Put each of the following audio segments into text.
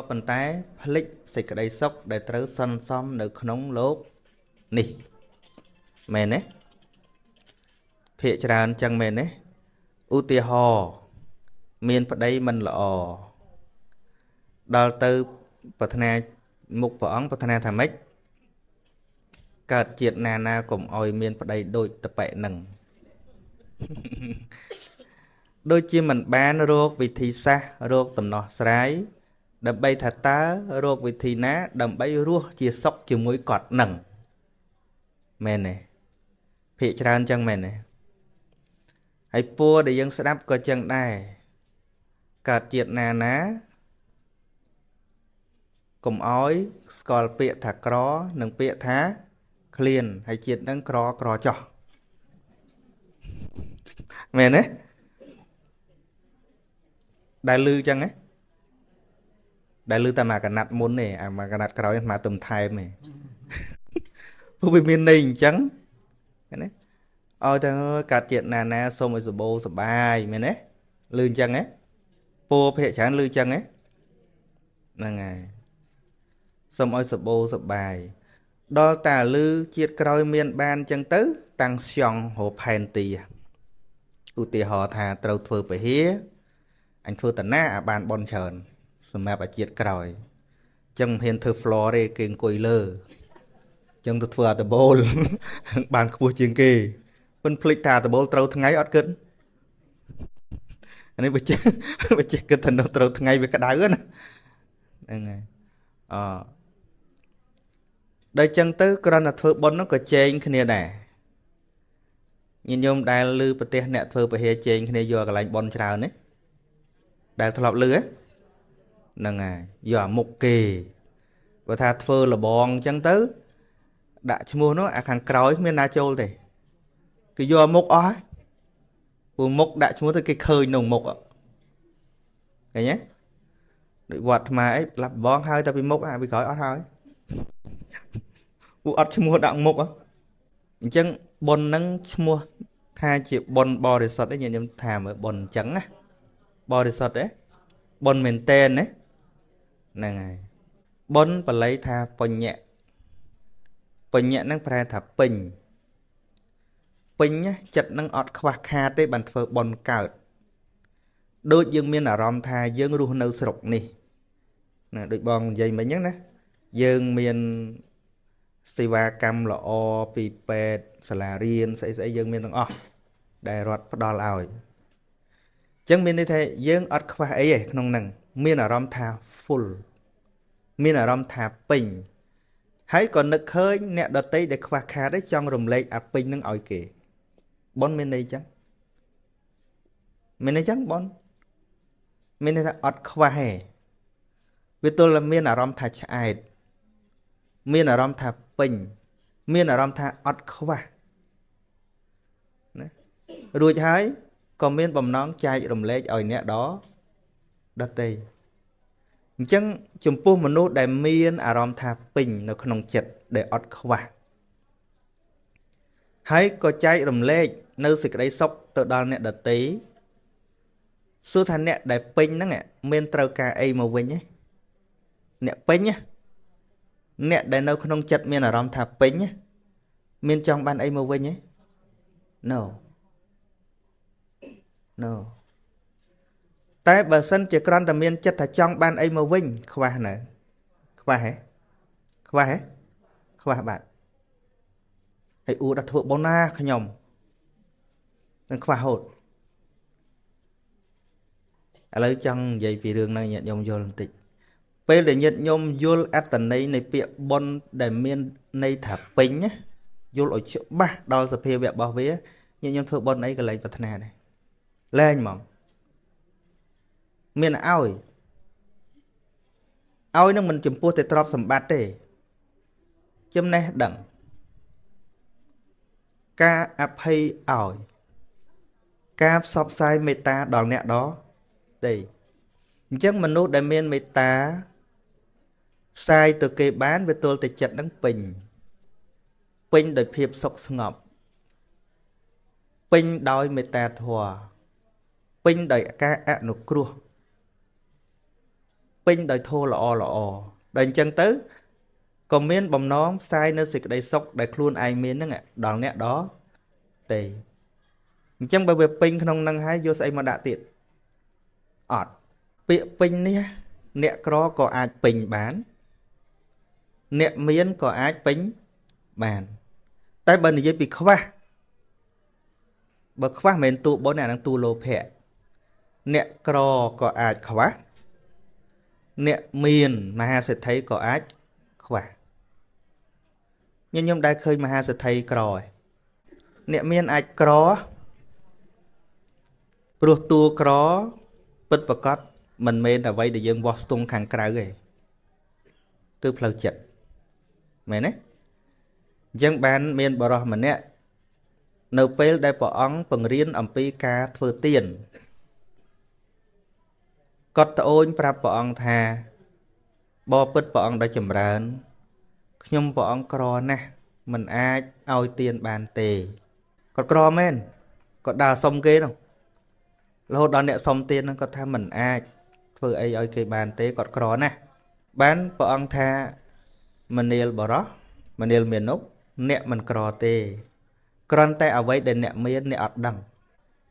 ប៉ុន្តែភ្លេចសេចក្តីសុខដែលត្រូវសន្សំនៅក្នុងលោកនេះមែនទេភាកច្រើនចឹងមែនទេឧទាហរណ៍មានប្តីមិនល្អដល់ទៅប្រាថ្នាមុខព្រះអង្គប្រាថ្នាថាម៉េចកើតជាតិណាណាកុំអោយមានប្តីដូចតប៉ែនឹងដូចជាមិនបានរកវិធីសាស្ត្ររកដំណោះស្រាយដើម្បីថាតើរកវិធីណាដើម្បីរស់ជាសុខជាមួយគាត់នឹងមែនទេភាកច្រើនចឹងមែនទេហើយពួរដែលយើងស្ដាប់ក៏ចឹងដែរកើតជាតិណាណាកុំអោយស្គាល់ពាក្យថាក្រនិងពាក្យថាឃ្លានហើយជាតិនឹងក្រក្រចោះមែនទេដែលលឺចឹងហ៎ដែលលឺតែមកកណាត់មុនទេអាមកកណាត់ក្រោយមកទំថែមទេព្រោះវាមានន័យអញ្ចឹងណាឲ្យតែកាត់ជាតិណាណាសូមឲ្យសបោសបាយមែនទេលឺអញ្ចឹងហ៎ពោភាកច្រើនលឺអញ្ចឹងហ៎ហ្នឹងហើយសូមឲ្យសបោសបាយដល់តាលឺជាតិក្រោយមានបានអញ្ចឹងទៅតាំងស្យង់រកផែនទីឧទាហរណ៍ថាត្រូវធ្វើពហិអញធ្វើតាណាអាបានបនច្រើនសម្រាប់អាជាតិក្រោយអញ្ចឹងមិនហ៊ានធ្វើ floor ទេគេអង្គុយលើអញ្ចឹងទៅធ្វើអាដបូលបានខ្ពស់ជាងគេមិនភ្លេចថាអាដបូលត្រូវថ្ងៃអត់គិតអានេះបើចេះបើចេះគិតថានៅត្រូវថ្ងៃវាក្តៅណាហ្នឹងហើយអដល់ចឹងទៅគ្រាន់តែធ្វើបុណ្យនោះក៏ជែងគ្នាដែរញាតិញោមដែលឮប្រទេសអ្នកធ្វើពហិជែងគ្នាយកកន្លែងបុណ្យច្រើនទេដែលធ្លាប់ឮហ្នឹងហើយយកអាមុខគេបើថាធ្វើលបងអញ្ចឹងទៅដាក់ឈ្មោះនោះអាខាងក្រោយគ្មានណាចូលទេគេយកអាមុខអស់ព្រោះមុខដាក់ឈ្មោះទៅគេឃើញក្នុងមុខឃើញទេដូចវត្តអាត្មាអីឡាប់បងហើយតែពីមុខអាពីក្រោយអត់ហើយពួកអត់ឈ្មោះដាក់មុខអញ្ចឹងប៉ុនហ្នឹងឈ្មោះថាជាប៉ុនបរិសុទ្ធឯងខ្ញុំថាមើលប៉ុនអញ្ចឹងណាបរិសុទ្ធទេប៉ុនមែនតែនណាហ្នឹងហើយប៉ុនបល័យថាបញ្ញៈបញ្ញៈហ្នឹងប្រែថាពេញពេញចិត្តហ្នឹងអត់ខ្វះខាតទេបានធ្វើប៉ុនកើតដូចយើងមានអារម្មណ៍ថាយើងរស់នៅស្រុកនេះណាដូចបងនិយាយមិញហ្នឹងណាយើងមានសេវាកម្មល្អពីពេទ្យសាលារៀនស្អីស្អីយើងមានទាំងអស់ដែលរដ្ឋផ្ដល់ឲ្យអញ្ចឹងមានន័យថាយើងអត់ខ្វះអីទេក្នុងហ្នឹងមានអារម្មណ៍ថា full មានអារម្មណ៍ថាពេញហើយក៏នឹកឃើញអ្នកដតីដែលខ្វះខាតឯងចង់រំលែកអាពេញនឹងឲ្យគេប៉ុនមានន័យចឹងមានន័យចឹងប៉ុនមានន័យថាអត់ខ្វះទេវាទល់តែមានអារម្មណ៍ថាឆ្អែតមានអារម្មណ៍ថាពេញមានអារម្មណ៍ថាអត់ខ្វះណារួចហើយក៏មានបំណងចែករំលែកឲ្យអ្នកដទៃអញ្ចឹងចំពោះមនុស្សដែលមានអារម្មណ៍ថាពេញនៅក្នុងចិត្តដែលអត់ខ្វះហើយក៏ចែករំលែកនៅសេចក្តីសុខទៅដល់អ្នកដទៃសួរថាអ្នកដែលពេញហ្នឹងមានត្រូវការអីមកវិញទេអ្នកពេញណាអ្នកដែលនៅក្នុងចិត្តមានអារម្មណ៍ថាពេញមានចង់បានអីមកវិញទេ No No តែបើសិនជាគ្រាន់តែមានចិត្តថាចង់បានអីមកវិញខ្វះនៅខ្វះហ៎ខ្វះហ៎ខ្វះបាត់ហើយអួតដល់ធ្វើបុណ្យណាខ្ញុំនឹងខ្វះហូតឥឡូវចង់និយាយពីរឿងហ្នឹងញាតិញោមយល់បន្តិចពេលដែលញាតិញោមយល់អត្តន័យនៃពាក្យបុណ្យដែលមានន័យថាពេញណាយល់ឲ្យច្បាស់ដល់សភាវៈរបស់វាញាតិញោមធ្វើបុណ្យអីក៏លែងប្រាថ្នាដែរលែងហ្មងមានឲ្យឲ្យនឹងមិនចំពោះតែទ្រព្យសម្បត្តិទេចំណេះដឹងការអភ័យឲ្យការផ្សព្វផ្សាយមេត្តាដល់អ្នកដទៃអញ្ចឹងមនុស្សដែលមានមេត្តាផ្សាយទៅគេបានវាទល់តែចិត្តនឹងពេញពេញដោយភាពសុខស្ងប់ពេញដោយមេត្តាធម៌ពេញដោយការអនុគ្រោះ ពេញដោយធម៌ល្អល្អដល់អញ្ចឹងទៅក៏មានបំណងផ្សាយនៅសេចក្តីសុខដែលខ្លួនឯងមានហ្នឹងដល់អ្នកដទៃអញ្ចឹងបើវាពេញក្នុងនឹងហើយយកស្អីមកដាក់ទៀតអត់ពាក្យពេញនេះអ្នកក្រក៏អាចពេញបានអ្នកមានក៏អាចពេញបានតែបើនិយាយពីខ្វះបើខ្វះមិនមែនតួបុណ្យអានឹងតួលោភៈអ្នកក្រក៏អាចខ្វះអ្នកមានមហាសេដ្ឋីក៏អាចខ្វះញាតិញោមដែលឃើញមហាសេដ្ឋីក្រឯងអ្នកមានអាចក្រព្រោះតួក្រពិតប្រកបមិនមែនអ្វីដែលយើងវាស់ស្ទង់ខាងក្រៅទេគឺផ្លូវចិត្តមែនទេអញ្ចឹងបានមានបរិសម្នាក់នៅពេលដែលព្រះអង្គបង្រៀនអំពីការធ្វើទានគាត់ត្អូញប្រាប់ព្រះអង្គថាបបិទ្ធព្រះអង្គដែលចម្រើនខ្ញុំព្រះអង្គក្រណាស់មិនអាចឲ្យទានបានទេគាត់ក្រមែនគាត់ដើរសុំគេនោះរហូតដល់អ្នកសុំទានហ្នឹងគាត់ថាមិនអាចធ្វើអីឲ្យគេបានទេគាត់ក្រណាស់បានព្រះអង្គថាមនាលបរោះមនាលមានុអ្នកមិនក្រទេគ្រាន់តែអ្វីដែលអ្នកមានអ្នកអត់ដឹង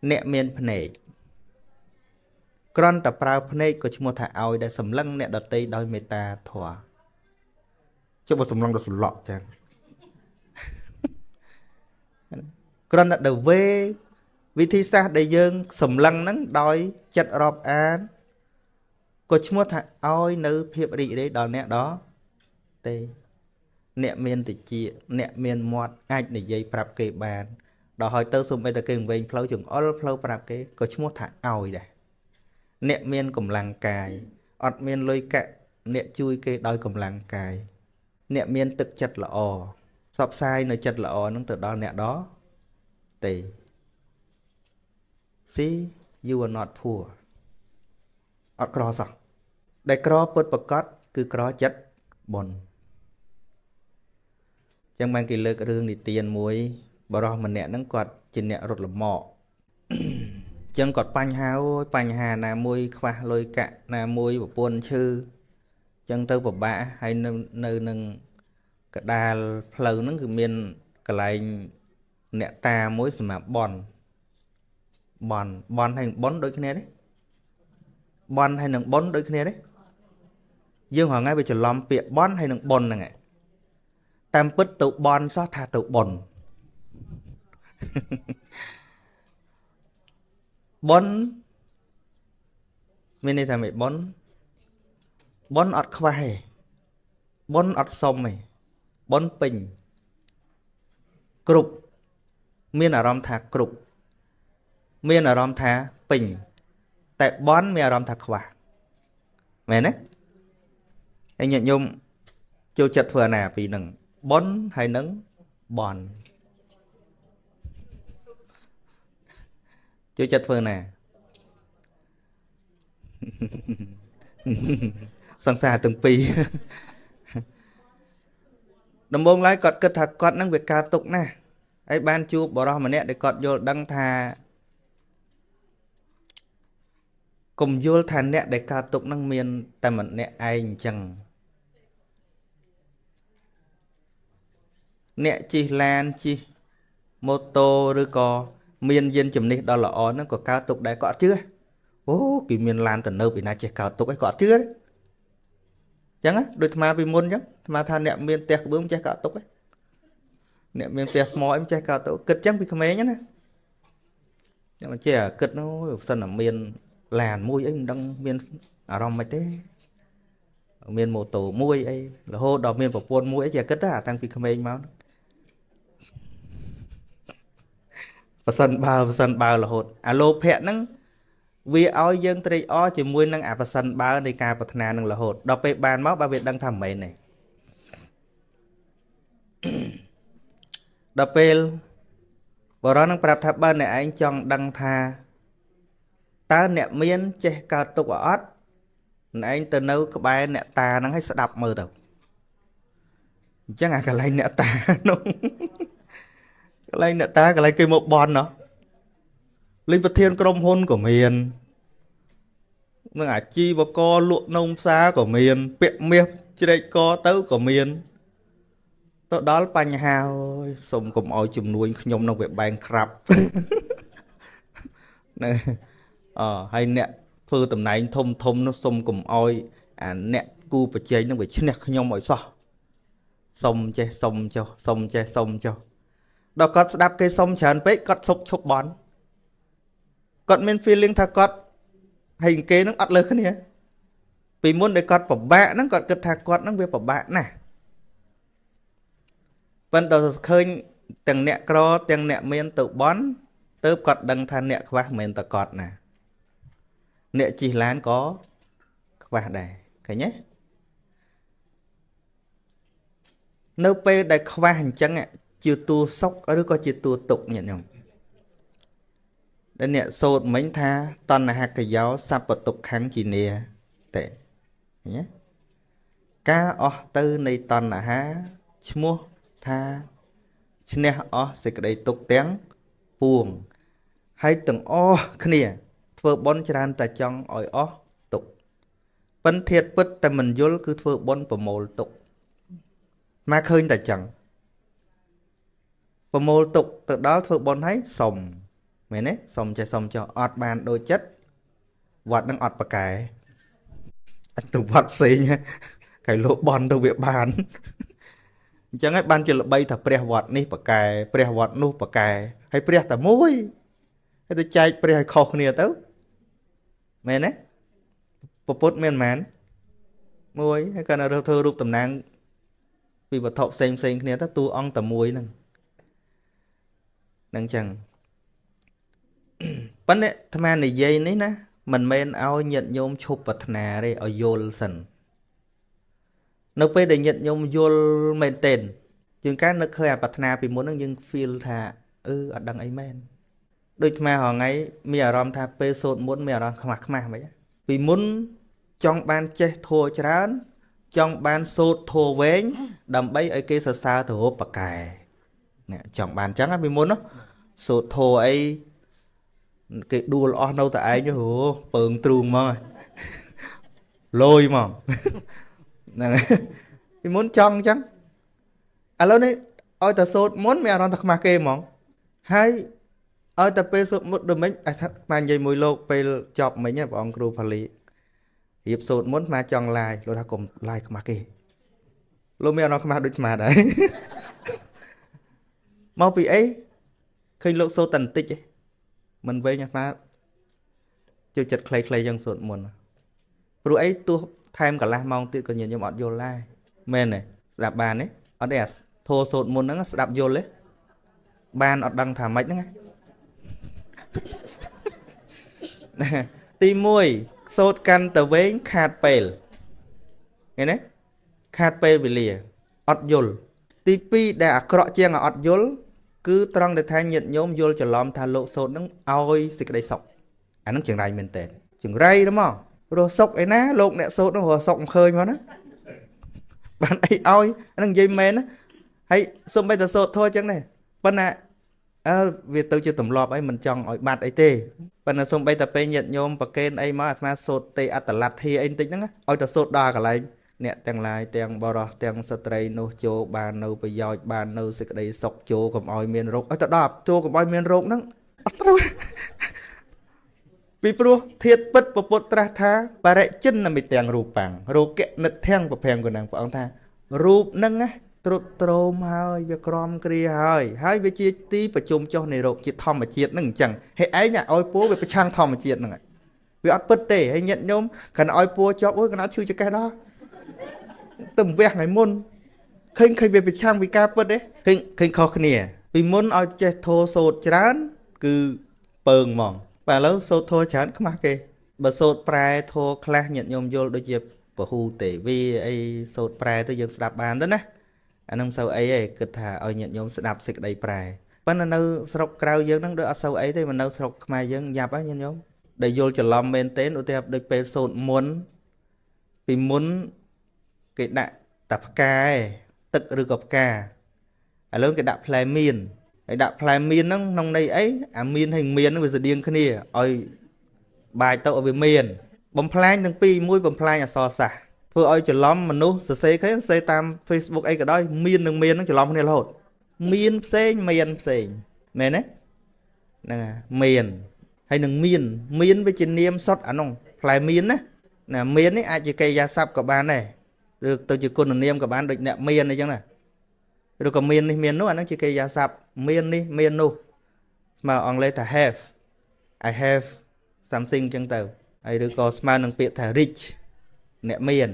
អ្នកមានភ្នែកគ្រាន់តែប្រើភ្នែកក៏ឈ្មោះថាឲ្យដែលសម្លឹងអ្នកដទៃដោយមេត្តាធម៌ចុះបើសម្លឹងដល់សន្លក់ចឹងគ្រាន់តែ the way វិធីសាស្ត្រដែលយើងសម្លឹងហ្នឹងដោយចិត្តរាប់អានក៏ឈ្មោះថាឲ្យនៅភាពរីករាយដល់អ្នកដទៃអ្នកមានតិចអ្នកមានមាត់អាចនិយាយប្រាប់គេបានដល់ហើយទៅសូម្បីតែគេវែងផ្លូវចង្អុលផ្លូវប្រាប់គេក៏ឈ្មោះថាឲ្យដែរអ្នកមានកម្លាំងកាយអត់មានលុយកាក់អ្នកជួយគេដោយកម្លាំងកាយអ្នកមានទឹកចិត្តល្អផ្សព្វផ្សាយនៅចិត្តល្អហ្នឹងទៅដល់អ្នកដទៃ See you are not poor អត់ក្រសោះដែលក្រពិតប្រកបគឺក្រចិត្តបុណ្យចឹងបានគេលើករឿងនិទានមួយបរិសម្នាក់ហ្នឹងគាត់ជាអ្នករត់លម៉កចឹងគាត់បញ្ហាអូយបញ្ហាណាមួយខ្វះលុយកាក់ណាមួយប្រពន្ធឈឺចឹងទៅពិបាកហើយនៅនឹងកដាលផ្លូវហ្នឹងគឺមានកន្លែងអ្នកតាមួយសម្រាប់បន់បន់បន់ហើយបន់ដូចគ្នាទេបន់ហើយនឹងបន់ដូចគ្នាទេយើងរាល់ថ្ងៃវាច្រឡំពាក្យបន់ហើយនឹងបន់ហ្នឹងឯងតាមពិតទៅបន់សោះថាទៅបន់បន់មានន័យថាម៉េចបន់បន់អត់ខ្វះទេបន់អត់សុំទេបន់ពេញគ្រប់មានអារម្មណ៍ថាគ្រប់មានអារម្មណ៍ថាពេញតែបន់មានអារម្មណ៍ថាខ្វះមែនទេហើយញាតិញោមចូលចិត្តធ្វើអាណាពីហ្នឹងបន់ហើយនឹងបន់ចូលចិត្តធ្វើណាសង្សារទាំងពីរដំបូងឡើយគាត់គិតថាគាត់នឹងវាកើតទុកណាស់ហើយបានជួបបរិសម្នាក់ដែលគាត់យល់ដឹងថាកុំយល់ថាអ្នកដែលកើតទុកនឹងមានតែម្នាក់ឯងអញ្ចឹងអ្នកជិះឡានជិះម៉ូតូឬក៏មានយានជំនិះដ៏ល្អហ្នឹងក៏កើតទុកដែរគាត់អត់ជឿអូគេមានឡានទំនើបពីណាចេះកើតទុកឯងគាត់អត់ជឿទេអញ្ចឹងដូចអាត្មាពីមុនអញ្ចឹងអាត្មាថាអ្នកមានផ្ទះក្បឿងចេះកើតទុកឯងអ្នកមានផ្ទះថ្មអីចេះកើតទុកគិតអញ្ចឹងពីក្មេងណាចាំចេះគិតនោះសិនតែមានឡានមួយអីមិនដឹងមានអារម្មណ៍មិនទេមានម៉ូតូមួយអីរហូតដល់មានប្រពន្ធមួយអីចេះគិតតាំងពីក្មេងមកប្រសិនបើរហូតអាលោភៈហ្នឹងវាឲ្យយើងត្រេកអរជាមួយនឹងអាប្រសិនបើនៃការប្រាថ្នានឹងរហូតដល់ពេលបានមកបើវាដឹងថាមិនមែនទេដល់ពេលបរិសនឹងប្រាប់ថាបើអ្នកឯងចង់ដឹងថាតើអ្នកមានចេះកើតទុកអត់អ្នកឯងទៅនៅក្បែរអ្នកតាហ្នឹងឲ្យស្ដាប់មើលទៅអញ្ចឹងអាកន្លែងអ្នកតានោះកន្លែងអ្នកតាកន្លែងគេមកបន់ណោះលេងប្រធានក្រុមហ៊ុនក៏មាន នឹងអាជីវករលក់នំផ្សារក៏មានពាក់មាសជ្រែកកទៅក៏មានទៅដល់បញ្ហាអើយសុំកុំឲ្យជំនួញខ្ញុំនឹងវាបែងក្រាប់ណែអហើយអ្នកធ្វើតំណែងធំធំនោះសុំកុំឲ្យអាអ្នកគូប្រជែងនឹងវាឈ្នះខ្ញុំឲ្យសោះសុំចេះសុំចុះសុំចេះសុំចុះដល់គាត់ស្ដាប់គេសុំច្រើនពេកគាត់សុកឈប់បន់គាត់មាន feeling ថាគាត់ហើយគេនឹងអត់លើសគ្នាពីមុនដែលគាត់ពិបាកហ្នឹងគាត់គិតថាគាត់ហ្នឹងវាពិបាកណាស់ប៉ុន្តែឃើញទាំងអ្នកក្រទាំងអ្នកមានទៅបន់ទៅគាត់ដឹងថាអ្នកខ្វះមិនមែនតែគាត់ណាអ្នកជិះឡានក៏ខ្វះដែរឃើញទេនៅពេលដែលខ្វះអញ្ចឹងជាតួសុខឬក៏ជាតួទុក្ខញាតិញោមដែលអ្នកសូត្រមិញថាតណ្ហកយោសัพពទុក្ខំជានាតេឃើញទេការអស់ទៅនៃតណ្ហាឈ្មោះថាឈ្នះអស់សេចក្តីទុក្ខទាំងពួងហើយទាំងអស់គ្នាធ្វើបុណ្យច្រើនតែចង់ឲ្យអស់ទុក្ខប៉ុន្តែធាតុពិតតែមិនយល់គឺធ្វើបុណ្យប្រមូលទុក្ខមកឃើញតែចឹងប្រមូលទុក្ខទៅដល់ធ្វើបុណ្យហើយសុំមែនទេសុំចេះសុំចុះអត់បានដូចចិត្តវត្តនឹងអត់ប្រកែអត់ទៅវត្តផ្សេងកែលោកបន់ទៅវាបានអញ្ចឹងហើយបានជាល្បីថាព្រះវត្តនេះប្រកែព្រះវត្តនោះប្រកែហើយព្រះតែមួយហើយទៅចែកព្រះឲ្យខុសគ្នាទៅមែនទេពុទ្ធមានប៉ុន្មានមួយហើយគាត់នៅធ្វើរូបតំណាងពីវត្ថុផ្សេងផ្សេងគ្នាទៅតួអង្គតែមួយហ្នឹងនឹងចឹងប៉ុន្តែអាត្មានិយាយនេះណាមិនមែនឲ្យញាតិញោមឈប់ប្រាថ្នាទេឲ្យយល់សិននៅពេលដែលញាតិញោមយល់មែនទែនជាងការនឹកឃើញអាប្រាថ្នាពីមុនហ្នឹងយើង feel ថាអឺអត់ដឹងអីមែនដូចអាត្មារាល់ថ្ងៃមានអារម្មណ៍ថាពេលសូត្រមុនមានអារម្មណ៍ខ្មាស់ខ្មាស់ហ្មងពីមុនចង់បានចេះធัวច្រើនចង់បានសូត្រធัวវែងដើម្បីឲ្យគេសរសើរទៅរូបប្រកែនេះចង់បានអញ្ចឹងពីមុនសូត្រធัวអីគេដួលអស់នៅតែឯងហូពើងទ្រូងហ្មងលយហ្មងហ្នឹងពីមុនចង់អញ្ចឹងឥឡូវនេះឲ្យតែសូត្រមុនមានអារម្មណ៍ថាខ្មាស់គេហ្មងហើយឲ្យតែពេលសូត្រមុនដូចមិញអាត្មានិយាយមួយលោកពេលចប់មិញព្រះអង្គគ្រូបាលីរៀបសូត្រមុនអាត្មាចង់ឡាយលោកថាកុំឡាយខ្មាស់គេលោកមានអារម្មណ៍ខ្មាស់ដូចអាត្មាដែរមកពីអីឃើញលោកសូត្រតែបន្តិចឯងមិនវែងអាត្មាចូលចិត្តខ្លីៗយ៉ាងសូត្រមុនព្រោះអីទោះថែមកន្លះម៉ោងទៀតក៏ញាតិញោមអត់យល់ដែរមែនទេស្ដាប់បានទេអត់ទេអាធោសូត្រមុនហ្នឹងស្ដាប់យល់ទេបានអត់ដឹងថាម៉េចហ្នឹងទី1សូត្រកាន់ទៅវែងខាតពេលឃើញទេខាតពេលវេលាអត់យល់ទី2ដែលអាក្រក់ជាងអត់យល់គឺត្រង់ដែលថាញាតិញោមយល់ច្រឡំថាលោកសូត្រនឹងឲ្យសេចក្តីសុខអានឹងចង្រៃមែនតើចង្រៃហ្មងរស់សុខឯណាលោកអ្នកសូត្រនឹងរស់សុខមិនឃើញហ្មងណាបានអីឲ្យអានឹងនិយាយមែនណាហើយសូម្បីតែសូត្រធម៌អញ្ចឹងដែរប៉ុន្តែអើវាទៅជាទម្លាប់អីមិនចង់ឲ្យបាត់អីទេប៉ុន្តែសូម្បីតែពេលញាតិញោមប្រកេនអីមកអាត្មាសូត្រទេអត្តលទ្ធាអីបន្តិចហ្នឹងឲ្យតែសូត្រដល់កន្លែងអ្នកទាំងឡាយទាំងបរោះទាំងស្ត្រីនោះចូលបាននៅប្រយោជន៍បាននៅសេចក្តីសុខចូលកុំឲ្យមានរោគឲ្យទៅដល់ចូលកុំឲ្យមានរោគហ្នឹងអត់ត្រូវពីព្រោះធាតុពិតពពុទ្ធត្រាស់ថាបរិចិនមិទាំងរូបាំងរោគនិធំប្រភាំងកណ្ដាងព្រះអង្គថារូបហ្នឹងណាទ្រុឌទ្រោមហើយវាក្រំគ្រាហើយហើយវាជាទីប្រជុំចុះនៃរោគជាធម្មជាតិហ្នឹងអញ្ចឹងហើយឯងឲ្យពួរវាប្រឆាំងធម្មជាតិហ្នឹងវាអត់ពិតទេហើយញាតិញោមគ្រាន់ឲ្យពួរជាប់អើយកណ្ដាលឈឺចង្កេះដល់ទៅវះថ្ងៃមុនឃើញវាប្រឆាំងវិការពិតទេឃើញខុសគ្នាពីមុនឲ្យចេះធោសូត្រច្រើនគឺពើងហ្មងបាទឥឡូវសូត្រធោច្រើនខ្មាស់គេបើសូត្រប្រែធោខ្លះញាតិញោមយល់ដូចជាពហូទេវីអីសូត្រប្រែទៅយើងស្ដាប់បានទៅណាអានឹងមិនសូវអីទេគិតថាឲ្យញាតិញោមស្ដាប់សេចក្តីប្រែប៉ុន្តែនៅស្រុកក្រៅយើងហ្នឹងដូចអត់សូវអីទេមិននៅស្រុកខ្មែរយើងយ៉ាប់ហ្នឹងញាតិញោមដែលយល់ច្រឡំមែនទែនឧទាហរណ៍ដូចពេលសូត្រមុនពីមុនគេដាក់តែផ្កាឯងទឹកឬក៏ផ្កាឥឡូវគេដាក់ផ្លែមៀនហើយដាក់ផ្លែមៀនហ្នឹងក្នុងន័យអីអាមៀនហើយមៀនហ្នឹងវាស្តៀងគ្នាឲ្យបាយទៅឲ្យវាមាន បំផ្លាញទាំងពីរមួយបំផ្លាញអក្សរសាស្ត្រធ្វើឲ្យច្រឡំមនុស្សសរសេរឃើញសរសេរតាម Facebook អីក៏ដោយមាននឹងមាននឹងច្រឡំគ្នារហូតមានផ្សេងមានផ្សេងមែនទេហ្នឹងហើយមានហើយនឹងមានមានវាជានាមសុទ្ធអានោះផ្លែមានណាណាមាននេះអាចជាកិរិយាសព្ទក៏បានដែរឬទៅជាគុណនាមក៏បានដូចអ្នកមានអីចឹងណាឬក៏មាននេះមាននោះអាហ្នឹងជាកិរិយាសព្ទមាននេះមាននោះស្មើអង់គ្លេសថា have I have something ចឹងទៅហើយឬក៏ស្មើនឹងពាក្យថា rich អ្នកមាន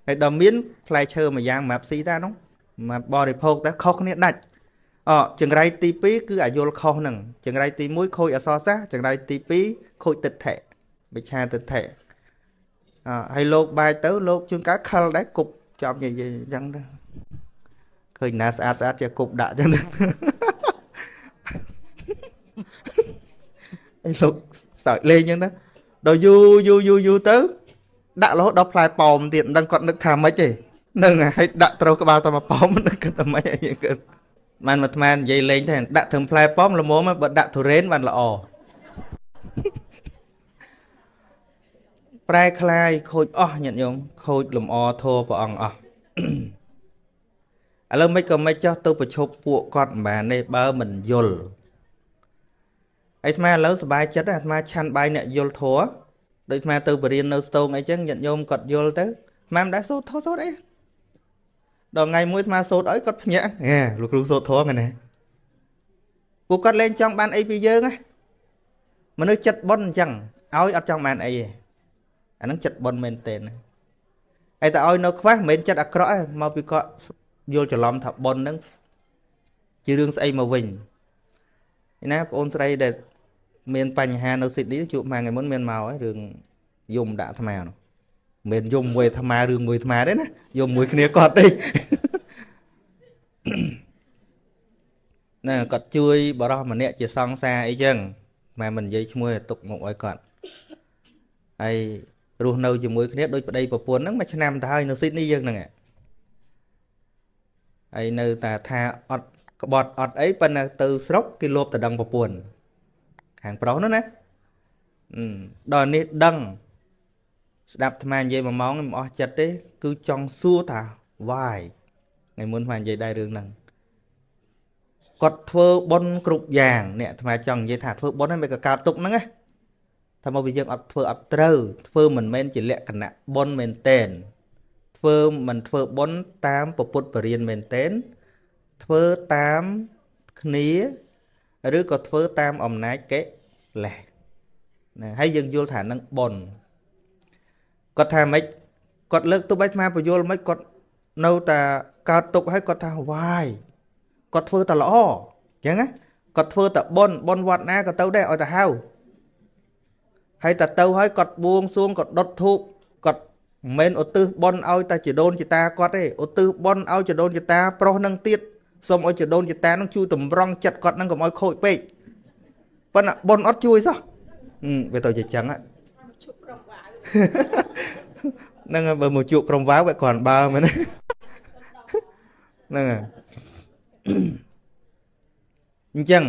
ហើយដល់មានផ្លែឈើមួយយ៉ាងសម្រាប់ស៊ីតានោះមកបរិភោគតែខុសគ្នាដាច់អចង្រៃទី2គឺអាយល់ខុសហ្នឹងចង្រៃទី1ខូចអក្សរសាស្ត្រចង្រៃទី2ខូចទិដ្ឋិមិច្ឆាទិដ្ឋិអហើយលោកបាយទៅលោកជួនកាលខលដែរគប់ចំនិយាយអញ្ចឹងទៅឃើញណាស្អាតស្អាតជាគប់ដាក់អញ្ចឹងទៅហើយលោកសើចលេងអញ្ចឹងទៅដល់យូរយូរយូរយូរទៅដាក់រហូតដល់ផ្លែប៉ោមទៀតមិនដឹងគាត់នឹកថាម៉េចទេហ្នឹងហើយដាក់ត្រូវក្បាលតែមកប៉ោមនឹកគិតថាម៉េចអីគិតបានមកអាត្មានិយាយលេងទេដាក់ត្រឹមផ្លែប៉ោមល្មមបើដាក់ទុរេនបានល្អប្រែคล้ายខូចអស់ញាតិញោមខូចលំអធម៌ព្រះអង្គអស់ឥឡូវមិនក៏មិនចោះទៅប្រឈប់ពួកគាត់មិនបានទេបើមិនយល់អាត្មាឥឡូវសប្បាយចិត្តអាត្មាឆាន់បាយអ្នកយល់ធម៌ដូចអាត្មាទៅបរៀននៅស្ទងអីចឹងញាតិញោមគាត់យល់ទៅអាត្មាមិនដែលសូត្រធម៌សូត្រអីដល់ថ្ងៃមួយអាត្មាសូត្រឲ្យគាត់ភ្ញាក់ហេលោកគ្រូសូត្រធម៌ហ្នឹងណាពួកគាត់លែងចង់បានអីពីយើងណាមនុស្សចិត្តបុណ្យអញ្ចឹងឲ្យអត់ចង់បានអីទេអាហ្នឹងចិត្តបុណ្យមែនទែនហើយតែឲ្យនៅខ្វះមិនមែនចិត្តអាក្រក់ទេមកពីគាត់យល់ច្រឡំថាបុណ្យហ្នឹងជារឿងស្អីមកវិញណាបងអូនស្រីដែលមានបញ្ហានៅស៊ីដនីជួបមកថ្ងៃមុនមានមកហើយរឿងយំដាក់អាត្មានោះមិនមែនយំមួយអាត្មារឿងមួយអាត្មាទេណាយំមួយគ្នាគាត់ទេណាគាត់ជួយបរោះម្នាក់ជាសង្សារអីចឹងម៉ែមិននិយាយឈ្មោះឲ្យទុកមកឲ្យគាត់ហើយរស់នៅជាមួយគ្នាដូចប្តីប្រពន្ធហ្នឹងមួយឆ្នាំទៅហើយនៅស៊ីដនីយើងហ្នឹងហើយនៅតែថាអត់ក្បត់អត់អីប៉ុន្តែទៅស្រុកគេលោបតដឹងប្រពន្ធខាងប្រុសនោះណាដល់នេះដឹងស្ដាប់អាត្មានិយាយមួយម៉ោងមិនអស់ចិត្តទេគឺចង់សួរថា why ថ្ងៃមុនអាត្មានិយាយដែររឿងហ្នឹងគាត់ធ្វើបុណ្យគ្រប់យ៉ាងអ្នកអាត្មាចង់និយាយថាធ្វើបុណ្យហ្នឹងមិនក៏កើតទុកហ្នឹងណាថាមកពីយើងអត់ធ្វើអត់ត្រូវធ្វើមិនមែនជាលក្ខណៈបុណ្យមែនទែនធ្វើមិនធ្វើបុណ្យតាមពុទ្ធបរិញ្ញាមែនទែនធ្វើតាមគ្នាឬក៏ធ្វើតាមអំណាចកិលេសណាហើយយើងយល់ថានឹងបុណ្យគាត់ថាម៉េចគាត់លើកទុកឲ្យអាត្មាបញ្យល់ម៉េចគាត់នៅតែកើតទុកឲ្យគាត់ថាវាយគាត់ធ្វើតែល្អអញ្ចឹងណាគាត់ធ្វើតែបុណ្យបុណ្យវត្តណាក៏ទៅដែរឲ្យតែហៅហើយតែទៅហើយគាត់បួងសួងគាត់ដុតធូបគាត់មិនមែនឧទ្ទិសបុណ្យឲ្យតែជីដូនជីតាគាត់ទេឧទ្ទិសបុណ្យឲ្យជីដូនជីតាប្រុសនឹងទៀតសូមឲ្យជីដូនជីតានឹងជួយតម្រង់ចិត្តគាត់នឹងកុំឲ្យខូចពេកប៉ុន្តែបុណ្យអត់ជួយសោះវាទៅជាចឹងហ្នឹងបើមកជួបក្រុមវ៉ាវវាគ្រាន់បើមែនហ្នឹងអញ្ចឹង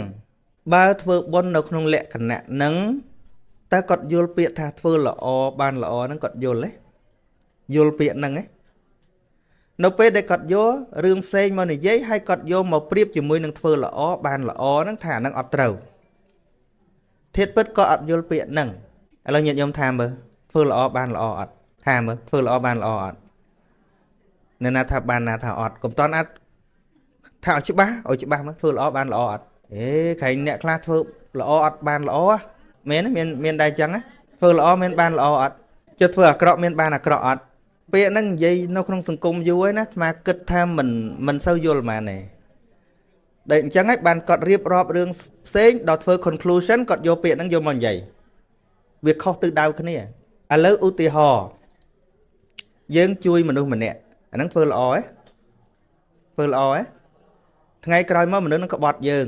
បើធ្វើបុណ្យនៅក្នុងលក្ខណៈហ្នឹងតើគាត់យល់ពាក្យថាធ្វើល្អបានល្អហ្នឹងគាត់យល់ទេយល់ពាក្យហ្នឹងទេនៅពេលដែលគាត់យករឿងផ្សេងមកនិយាយហើយគាត់យកមកប្រៀបជាមួយនឹងធ្វើល្អបានល្អហ្នឹងថាអាហ្នឹងអត់ត្រូវធាតុពិតក៏អត់យល់ពាក្យហ្នឹងឥឡូវញាតិញោមថាមើលធ្វើល្អបានល្អអត់ថាមើលធ្វើល្អបានល្អអត់នៅណាថាបានណាថាអត់កុំតន់អាចថាឲ្យច្បាស់ឲ្យច្បាស់មើលធ្វើល្អបានល្អអត់អេក្រែងអ្នកខ្លះធ្វើល្អអត់បានល្អមែនទេមានដែរចឹងណាធ្វើល្អមានបានល្អអត់ជិះធ្វើអាក្រក់មានបានអាក្រក់អត់ពាក្យហ្នឹងនិយាយនៅក្នុងសង្គមយូរហើយណាអាត្មាគិតថាមិនសូវយល់ហ្មងទេដែលអញ្ចឹងហើយបានគាត់រៀបរាប់រឿងផ្សេងដល់ធ្វើ conclusion គាត់យកពាក្យហ្នឹងយកមកនិយាយវាខុសទិសដៅគ្នាឥឡូវឧទាហរណ៍យើងជួយមនុស្សម្នាក់អាហ្នឹងធ្វើល្អហ៎ធ្វើល្អហ៎ថ្ងៃក្រោយមកមនុស្សនឹងក្បត់យើង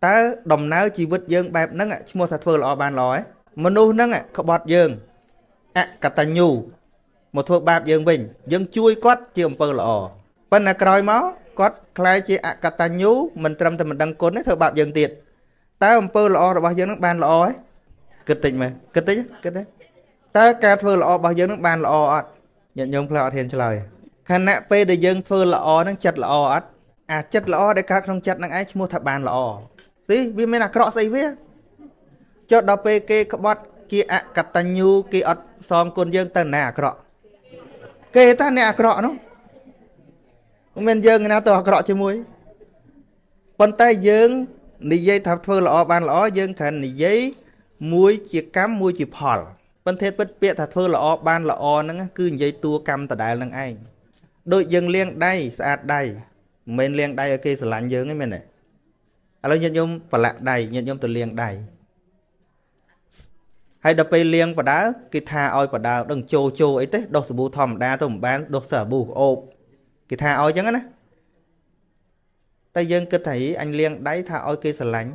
តើដំណើរជីវិតយើងបែបហ្នឹងឈ្មោះថាធ្វើល្អបានល្អហ៎មនុស្សហ្នឹងក្បត់យើងអកតញ្ញូមកធ្វើបាបយើងវិញយើងជួយគាត់ជាអំពើល្អប៉ុន្តែក្រោយមកគាត់ក្លាយជាអកតញ្ញូមិនត្រឹមតែមិនដឹងគុណទេធ្វើបាបយើងទៀតតើអំពើល្អរបស់យើងនឹងបានល្អហ៎ គិតតិចមើលគិតតិចគិតតិចតើការធ្វើល្អរបស់យើងនឹងបានល្អអត់ញាតិញោមខ្លះអត់ហ៊ានឆ្លើយខណៈពេលដែលយើងធ្វើល្អនឹងចិត្តល្អអត់អាចិត្តល្អដែលកើតក្នុងចិត្តនឹងឯងឈ្មោះថាបានល្អស្អីវាមានអាក្រក់ស្អីវាចុះដល់ពេលគេក្បត់គេអកតញ្ញូគេអត់សងគុណយើងទៅណាអាក្រក់គេតាអ្នកអាក្រក់នោះមិនមែនយើងណាទៅអាក្រក់ជាមួយប៉ុន្តែយើងនិយាយថាធ្វើល្អបានល្អយើងគ្រាន់និយាយមួយជាកម្មមួយជាផលប៉ុន្តែពិតពាក្យថាធ្វើល្អបានល្អហ្នឹងគឺនិយាយតួកម្មដដែលហ្នឹងឯងដូចយើងលាងដៃស្អាតដៃមិនមែនលាងដៃឲ្យគេស្រឡាញ់យើងទេមែនទេឥឡូវញាតិញោមប្រឡាក់ដៃញាតិញោមទៅលាងដៃហើយដល់ពេលលាងបដើគេថាឲ្យបដើដឹងជោជោអីទេដុសសាប៊ូធម្មតាទៅមិនបានដុសសាប៊ូអូបគេថាឲ្យចឹងណាតែយើងគិតថាអញលាងដៃថាឲ្យគេស្រឡាញ់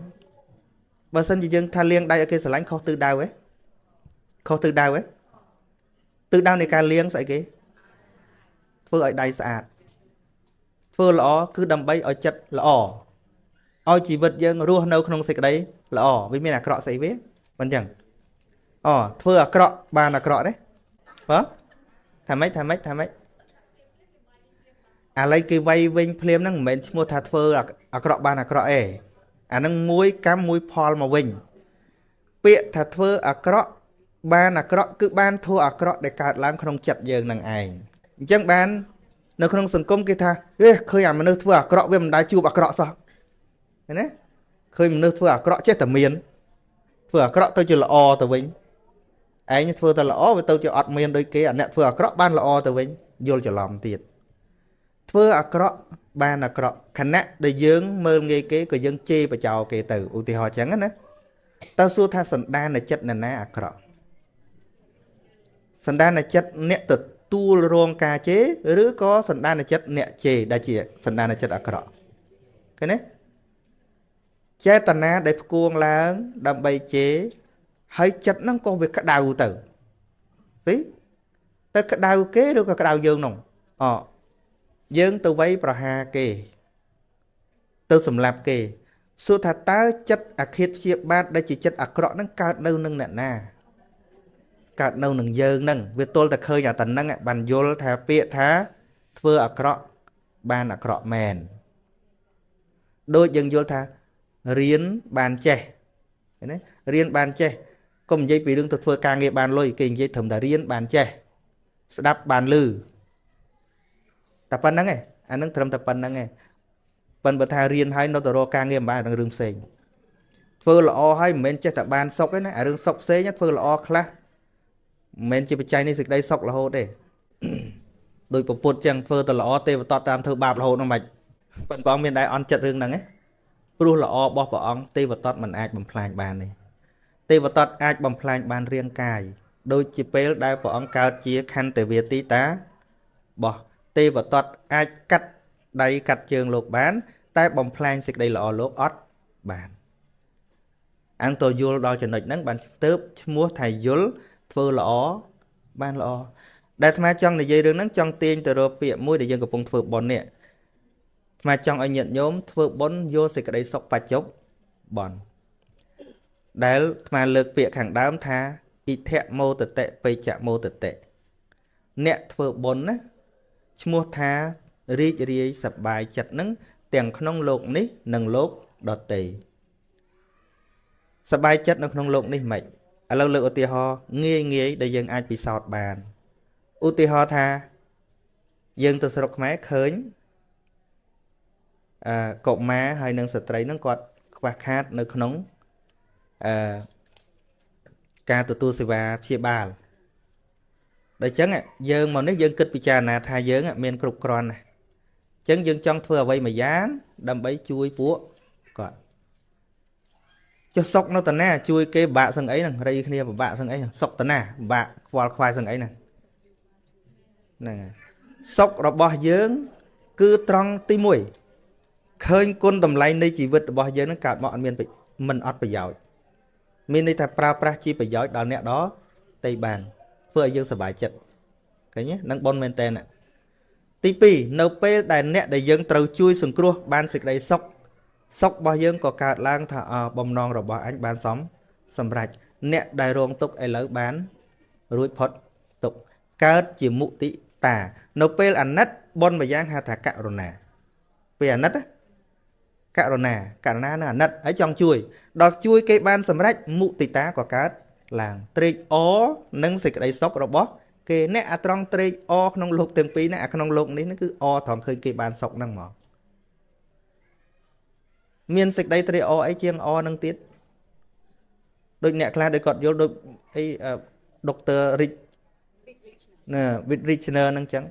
បើសិនជាយើងថាលាងដៃឲ្យគេស្រឡាញ់ខុសទិសដៅហ៎ខុសទិសដៅហ៎ទិសដៅនៃការលាងស្អីគេធ្វើឲ្យដៃស្អាតធ្វើល្អគឺដើម្បីឲ្យចិត្តល្អឲ្យជីវិតយើងរស់នៅក្នុងសេចក្តីល្អវាមានអាក្រក់ស្អីវាមិនចឹងអូធ្វើអាក្រក់បានអាក្រក់ទេបើថាម៉េចថាម៉េចថាម៉េចឥឡូវគេវាយវិញភ្លាមហ្នឹងមិនមែនឈ្មោះថាធ្វើអាក្រក់បានអាក្រក់ទេអាហ្នឹងមួយកម្មមួយផលមកវិញពាក្យថាធ្វើអាក្រក់បានអាក្រក់គឺបានធ្វើអាក្រក់ដែលកើតឡើងក្នុងចិត្តយើងនឹងឯងអញ្ចឹងបាននៅក្នុងសង្គមគេថាហេឃើញអាមនុស្សធ្វើអាក្រក់វាមិនដែលជួបអាក្រក់សោះឃើញទេឃើញមនុស្សធ្វើអាក្រក់ចេះតែមានធ្វើអាក្រក់ទៅជាល្អទៅវិញឯងធ្វើតែល្អវាទៅជាអត់មានដូចគេអាអ្នកធ្វើអាក្រក់បានល្អទៅវិញយល់ច្រឡំទៀតធ្វើអាក្រក់បានអាក្រក់ខណៈដែលយើងមើលងាយគេក៏យើងជេរបចោគេទៅឧទាហរណ៍ចឹងណាតើសួរថាសន្តានចិត្តនរណាអាក្រក់សន្តានចិត្តអ្នកទទួលរងការជេរឬក៏សន្តានចិត្តអ្នកជេរដែលជាសន្តានចិត្តអាក្រក់ឃើញទេចេតនាដែលផ្គួងឡើងដើម្បីជេរហើយចិត្តហ្នឹងក៏វាក្តៅទៅស៊ីទៅក្តៅគេឬក៏ក្តៅយើងនោះអយើងទៅវៃប្រហាគេទៅសម្លាប់គេសួរថាតើចិត្តអាឃាតព្យាបាទដែលជាចិត្តអាក្រក់ហ្នឹងកើតនៅនឹងអ្នកណាកើតនៅនឹងយើងហ្នឹងវាទល់តែឃើញអាតហ្នឹងបានយល់ថាពាក្យថាធ្វើអាក្រក់បានអាក្រក់មែនដូចយើងយល់ថារៀនបានចេះឃើញទេរៀនបានចេះកុំនិយាយពីរឿងទៅធ្វើការងារបានលុយគេនិយាយត្រឹមតែរៀនបានចេះស្ដាប់បានឮតែប៉ុណ្្នឹងឯងអានឹងត្រឹមតែប៉ុណ្្នឹងឯងប៉ុន្តែបើថារៀនហើយនៅតែរកការងារមិនបានរឿងផ្សេងធ្វើល្អហើយមិនមែនចេះតែបានសុខទេណាអារឿងសុខផ្សេងធ្វើល្អខ្លះមិនមែនជាបច្ច័យនៃសេចក្តីសុខរហូតទេដោយពពុទ្ធចឹងធ្វើតែល្អទេវតតាមធ្វើបាបរហូតនោះមិនប៉ុន្តែព្រះអង្គមានដែរអន់ចិត្តរឿងហ្នឹងឯងព្រោះល្អរបស់ព្រះអង្គទេវតមិនអាចបំផ្លាញបានទេទេវតអាចបំផ្លាញបានរាងកាយដូចជាពេលដែលព្រះអង្គកើតជាខន្តិវាទីតាបោះទេវតអាចកាត់ដៃកាត់ជើងលោកបានតែបំផ្លាញសេចក្តីល្អលោកអត់បានអង្គទៅយល់ដល់ចំណុចហ្នឹងបានស្ទើបឈ្មោះថាយល់ធ្វើល្អបានល្អដែលអាត្មាចង់និយាយរឿងហ្នឹងចង់ទាញទៅរកពាក្យមួយដែលយើងកំពុងធ្វើបុណ្យនេះអាត្មាចង់ឲ្យញាតិញោមធ្វើបុណ្យយកសេចក្តីសុខបច្ចុប្បន្នដែលអាត្មាលើកពាក្យខាងដើមថាអិធមោទតិបេចមោទតិអ្នកធ្វើបុណ្យណាឈ្មោះថារីករាយសប្បាយចិត្តនឹងទាំងក្នុងលោកនេះនិងលោកដទៃសប្បាយចិត្តនៅក្នុងលោកនេះមិនឥឡូវលើកឧទាហរណ៍ងាយងាយដែលយើងអាចពិសោធន៍បានឧទាហរណ៍ថាយើងទៅស្រុកខ្មែរឃើញកុមារហើយនិងស្ត្រីនឹងគាត់ខ្វះខាតនៅក្នុងការទទួលសេវាព្យាបាលដល់ចឹងយើងមកនេះយើងគិតពិចារណាថាយើងមានគ្រប់គ្រាន់ណាអញ្ចឹងយើងចង់ធ្វើអ្វីមួយយ៉ាងដើម្បីជួយពួកគាត់ចុះសុកនៅតាណាជួយគេពិបាកសឹងអីហ្នឹងរៃគ្នាពិបាកសឹងអីសុកតាណាពិបាកខ្វល់ខ្វាយសឹងអីហ្នឹងហ្នឹងសុករបស់យើងគឺត្រង់ទី1ឃើញគុណតម្លៃនៃជីវិតរបស់យើងហ្នឹងកើតមកអត់មានមិនអត់ប្រយោជន៍មានន័យថាប្រើប្រាស់ជាប្រយោជន៍ដល់អ្នកដទៃបានធ្វើឲ្យយើងសប្បាយចិត្តឃើញទេនឹងបុណ្យមែនតើទី2នៅពេលដែលអ្នកដែលយើងត្រូវជួយសង្គ្រោះបានសេចក្តីសុខសុខរបស់យើងក៏កើតឡើងថាបំណងរបស់អញបានសម្រេច អ្នកដែលរងទុក្ខឥឡូវបានរួចផុតទុក្ខកើតជាមុទិតានៅពេលអាណិតបុណ្យមួយយ៉ាងហៅថាករុណាពេលអាណិតករុណាករុណានឹងអាណិតហើយចង់ជួយដល់ជួយគេបានសម្រេចមុទិតាក៏កើតឡើងត្រេកអរនឹងសេចក្តីសុខរបស់គេអ្នកអាត្រង់ត្រេកអរក្នុងលោកទាំងពីរណាអាក្នុងលោកនេះគឺអរត្រង់ឃើញគេបានសុខហ្នឹងហ្មងមានសេចក្តីត្រេកអរអីជាងអរនឹងទៀតដូចអ្នកខ្លះដូចគាត់យល់ដូចអីដុកទ័ររិចណាវិត Richner ហ្នឹងចឹង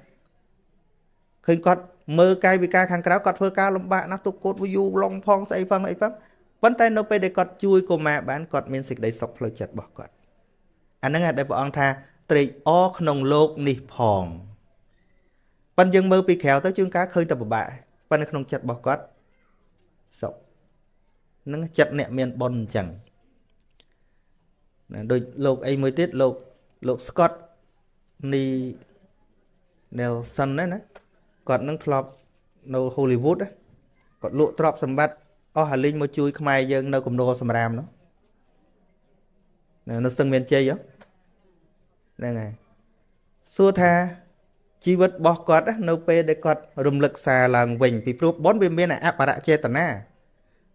ឃើញគាត់មើលកាយវិការខាងក្រៅគាត់ធ្វើការលំបាកណាស់ទុកកូតយូឡុងផងស្អីផងអីផងប៉ុន្តែនៅពេលដែលគាត់ជួយកុមារបានគាត់មានសេចក្តីសុខផ្លូវចិត្តរបស់គាត់អាហ្នឹងដែលព្រះអង្គថាត្រេកអរក្នុងលោកនេះផងប៉ុន្តែយើងមើលពីក្រៅទៅជួនកាលឃើញតែពិបាកប៉ុន្តែក្នុងចិត្តរបស់គាត់សុខហ្នឹងចិត្តអ្នកមានបុណ្យអញ្ចឹងណាដូចលោកអីមួយទៀតលោក Scott នី Nelson ណាគាត់នឹងធ្លាប់នៅ Hollywood គាត់លក់ទ្រព្យសម្បត្តិអស់អាលីងមកជួយខ្មែរយើងនៅគំនរសម្រាមនោះនៅស្ទឹងមានជ័យហ្នឹងហើយសួរថាជីវិតរបស់គាត់នៅពេលដែលគាត់រំលឹកសារឡើងវិញពីព្រោះបុណ្យវាមានអបរចេតនា